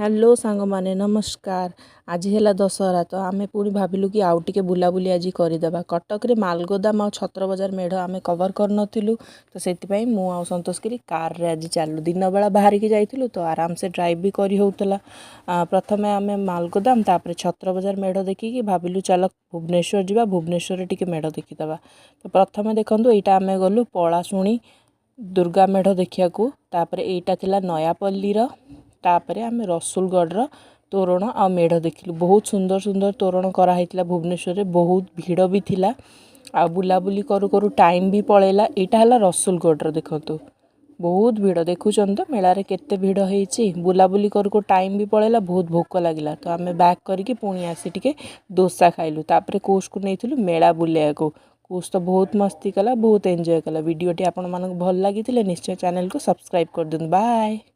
Hello ସାଙ୍ଗମାନେ, ନମସ୍କାର। ଆଜି ହେଲା ଦଶହରା, ତ ଆମେ ପୁଣି ଭାବିଲୁ କି ଆଉ ଟିକେ ବୁଲାବୁଲି ଆଜି କରିଦେବା। କଟକରେ ମାଲଗୋଦାମ ଆଉ ଛତ୍ରବଜାର ମେଢ଼ ଆମେ କଭର୍ କରିନଥିଲୁ, ତ ସେଥିପାଇଁ ମୁଁ ଆଉ ସନ୍ତୋଷଗିରି କାରରେ ଆଜି ଚାଲିଲୁ। ଦିନବେଳା ବାହାରିକି ଯାଇଥିଲୁ, ତ ଆରାମସେ ଡ୍ରାଇଭ୍ ବି କରି ହେଉଥିଲା। ପ୍ରଥମେ ଆମେ ମାଲଗୋଦାମ, ତାପରେ ଛତ୍ରବଜାର ମେଢ଼ ଦେଖିକି ଭାବିଲୁ ଚାଲ ଭୁବନେଶ୍ୱର ଯିବା, ଭୁବନେଶ୍ୱରରେ ଟିକେ ମେଢ଼ ଦେଖିଦେବା। ତ ପ୍ରଥମେ ଦେଖନ୍ତୁ, ଏଇଟା ଆମେ ଗଲୁ ପଳାଶୁଣି ଦୁର୍ଗା ମେଢ଼ ଦେଖିବାକୁ। ତାପରେ ଏଇଟା ଥିଲା ନୟାପଲ୍ଲୀର। ତାପରେ ଆମେ ରସୁଲଗଡ଼ର ତୋରଣ ଆଉ ମେଢ଼ ଦେଖିଲୁ। ବହୁତ ସୁନ୍ଦର ସୁନ୍ଦର ତୋରଣ କରାହେଇଥିଲା ଭୁବନେଶ୍ୱରରେ। ବହୁତ ଭିଡ଼ ବି ଥିଲା ଆଉ ବୁଲାବୁଲି କରୁ କରୁ ଟାଇମ୍ ବି ପଳେଇଲା। ଏଇଟା ହେଲା ରସୁଲଗଡ଼ର। ଦେଖନ୍ତୁ, ବହୁତ ଭିଡ଼। ଦେଖୁଛନ୍ତି ତ ମେଳାରେ କେତେ ଭିଡ଼ ହେଇଛି? ବୁଲାବୁଲି କରୁ କରୁ ଟାଇମ୍ ବି ପଳେଇଲା। ବହୁତ ଭୋକ ଲାଗିଲା, ତ ଆମେ ବ୍ୟାକ୍ କରିକି ପୁଣି ଆସି ଟିକେ ଦୋସା ଖାଇଲୁ। ତାପରେ କୁଶକୁ ନେଇଥିଲୁ ମେଳା ବୁଲିବାକୁ। କୁଶ ତ ବହୁତ ମସ୍ତି କଲା, ବହୁତ ଏନ୍ଜୟ କଲା। ଭିଡ଼ିଓଟି ଆପଣମାନଙ୍କୁ ଭଲ ଲାଗିଥିଲେ ନିଶ୍ଚୟ ଚ୍ୟାନେଲକୁ ସବସ୍କ୍ରାଇବ୍ କରିଦିଅନ୍ତୁ। ବାଏ।